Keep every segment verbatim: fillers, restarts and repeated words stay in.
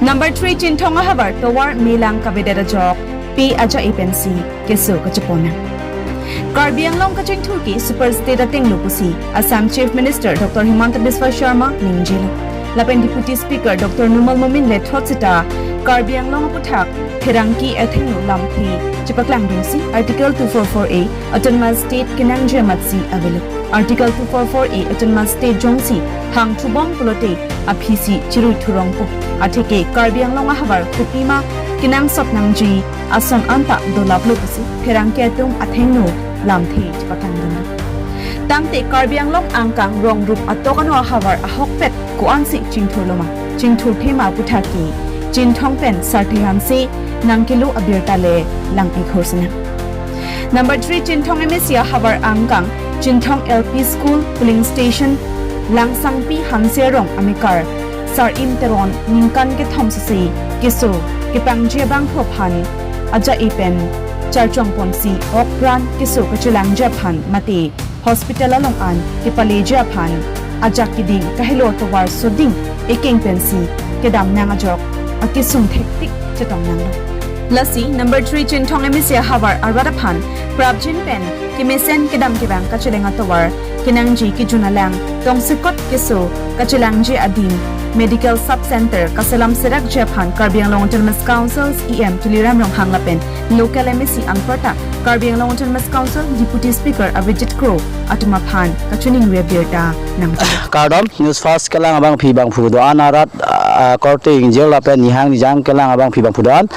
Number three, Chinthong ahavar tovar melang kavedet ajok pe aja-e pensi keso kachepon nang. Karbi Anglong kachingthur ke super state atenglo pusi Assam Chief Minister Doctor Himanta Biswa Sharma ningjelo. Lapen Deputy Speaker Doctor Numal Momin lethot seta Karbi Anglong aputhak pherangke athengno lamthe chepaklangdunsi Article two four four A Autonomous State kenangji amatsi avelo. Article two four four A Autonomous State jongsi hangthubom pulote aphisi chirui thurongpo. Atheke Karbi Anglong ahavar kopima kenangsot nangji ason anta dolaplo pusi pherangke atum athengno lamthe chepaklangdun. Tangte Karbi Anglong angkang rong rup atok ano ahavar ahokpet ko-ansi chingthurloma, chingthurthema aputhak ke Chinthong pen Sarthe Hanse nangkelo abirta le lang-ik horsena. Number three, Chinthong M A C ahavar angkang Chinthong L P School polling station Langsangpi Hanse arong amekar Sarim Teron ningkan kethom sese keso kepangji abangphu aphan aja-e pen charchongponsi ok pran keso kachelangji aphan mate hospital along an kepaleji aphan ajak keding kahelo tovar soding ekeng pensi kedam nang ajok akesung thektik chetong nanglo. Lasi number three, Chinthong M A C ahavar arat aphan prapjin pen kemesen kedam kevang kacheleng atovar kenangji kejun alang tongsekot keso kachelangji adim medical sub center kaselam serakji aphan Karbi Anglong Autonomous Council E M Tuliram Ronghang lapen local M A C anparta Karbi Anglong Autonomous Council Deputy Speaker Avijit Kro atum aphan kachiningri abirta nang. Kardom, News First kelang abangpi bangphu do-an arat, ah, korte ingjir lapen nihang nijang kelang abangpi bangphu do-an.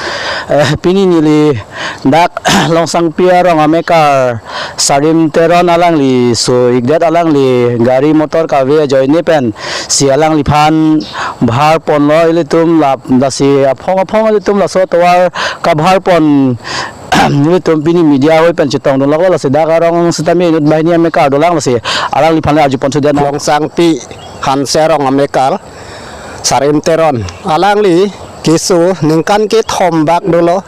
Eh, pini neli dak Langsangpi arong amekar Sarim Teron alangli so-ikdet, alangli gari motor kave ajoine pensi alangliphan bhar ponlo ilitum lap, lasi aphong aphong ilitum laso tovar kabhar pon ilitum pini media ahoi pen chetongdunlok, lasi dak arong sitame inut banghini amekar dolang, lasi alangliphan le arjupon sudet na. Langsangpi Hanse arong amekar Sarim Teron alangli keso ningkan kethom bak dolo.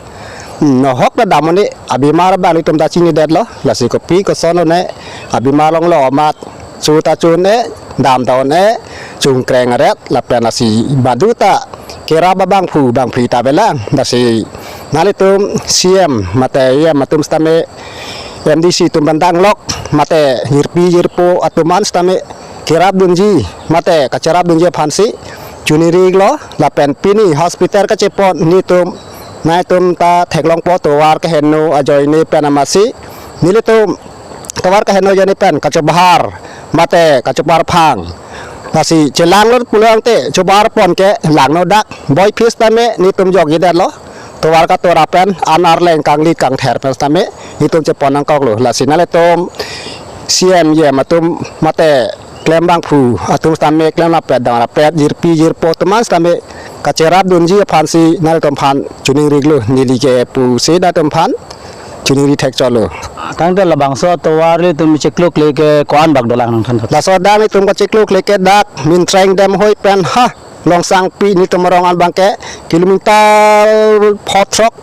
Hmm, nohok ta damone abimar abang ilitum ta chinidetlo. Lasi kopi koson one abimar longlo amat, chu ta chu-un-e, dam ta un-e, chungkreng ret lapen lasi baduta kerap abangphu bangphi ta avelang. Lasi nanglitum C M mate E M atum sitame, M D C atum bandang lok mate jirpi jirpo atum an sitame kerapdunji mate kacherapdunji aphansi chiningri-iklo. Lapen pini hospital kachepon netum, nangtum ta theklongpo, tovar keheno ajoine pen amatsi nelitum tovar keheno ajoine pen kachobhar mate kachoparphang. Lasi chelanglo pulo tangte chobhar pon ke langno, dak boi phis tame netum jokjidetlo. Tovar katora pen an arleng kangli kangther pen tame netum chepon nangkoklo. Lasi nanglitum C M E M atum mate klembangphu atum tame, klem rapet dam rapet, jirpi jirpo atum an tame kacherapdunji aphansi nanglitum aphan chiningri-iklo, neli ke pusi nanglitum aphan chiningri thekchotlo. Tangte labangso tovar ilitum chiklo kle ke ko-an bak dolang nangthan thot? Laso dak netum kachiklo kle ke dak Mintreng Dam ahoi pen ha Langsangpi netum arong an abang ke kilometer pho throk,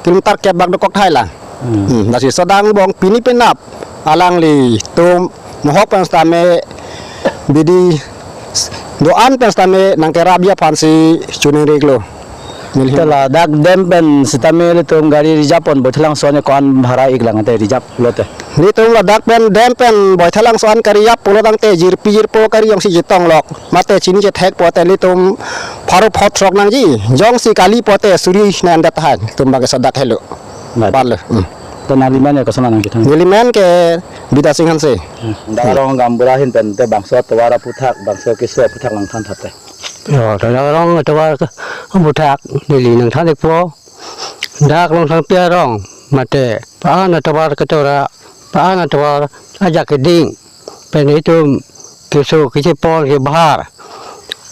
kilometer kep bak dokok thai lang. Hmm. Hmm, lasi sodang angbong pini penap alanglitum nohok pen tame bidi do-an pen tame nangkerapji aphansi chiningri-iklo. Neli. Te ladak dam pen sitame ilitum gari reserve pon Baithalangso ne ko-an bhara-ik lang te reserve lote? Netum ladak pen dam pen Baithalangso an ka-reserve pulo tangte jirpi jirpo gari jongsi chetonglok mate chini chethek pote netum pharo pho throk nangji, jongsi kali pote suri nangdet tahai, netum abang ke sodang helo. Baik. Parlo. Hmm. Te nangli men ke koson nangkethang? Neli men ke Bidya Sing Hanse. Hmm. Dak arong gaonbura ahin pen te bangso tovar aputhak, bangso keso aputhak nangthan thot te. Yo, dak arong tovar aputhak neli nangthan-ikpo. Dak Langsangpi arong mate pa-an atovar katora, pa-an atovar ajak keding pen itum keso kachepon kebhar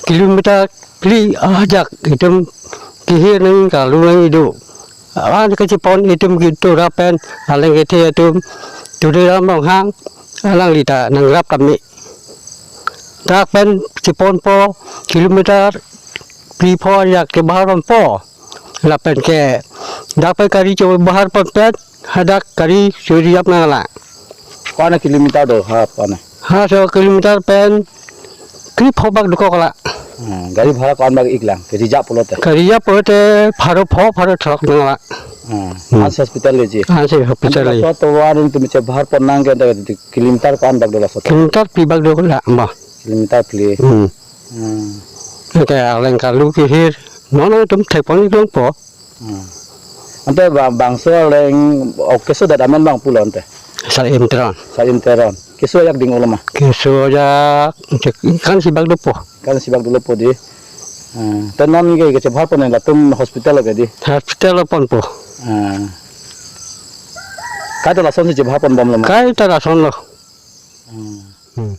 kilometer phli ajak itum kehir nangji, kalu nangji do. An kachepon itum ketora pen aleng kethe atum Tuliram Ronghang alangli ta nangrap kami. Dak pen cheponpo kilometer phli pho ajak kebhar ponpo. Lapen ke dak pen gari chobhar pon pen hadak gari chori-ap nanglang. Ko-an kilometer do ha ko-an? Ha so kilometer pen phli pho bak dokok lang. Hmm, gari bhara ko-an bak iklang, ke reserve pulote. Ke reserve pulote pharo pho, pharo throk nang la. Hmm. Hmm. Ansi hospital leji. Ansi hospital Ante leji. Laso atovar atum chebhar pon nang ke ante kilometer ko-an bak do laso? Kilometer phli bak do la ma. Kilometer phli. Hmm. Hmm. Ante aleng kalu kehir. Non non atum thek pon iklang po. Hmm. Ante ba-, bangso aleng, o, keso adat amen bang pulo ante? Sar-im Teron. Sar-im Teron. Keso ajak ding-olo ma? Keso ajak, cek, kan si bak dopo. Kan si bak dopo di. Hmm. Te non ke, kechebhar pon latum hospital ke di? Hospital ponpo. Hmm. Kaita lason si chebhar pon bomlo ma? Kaita lason lo. Hmm. Hmm.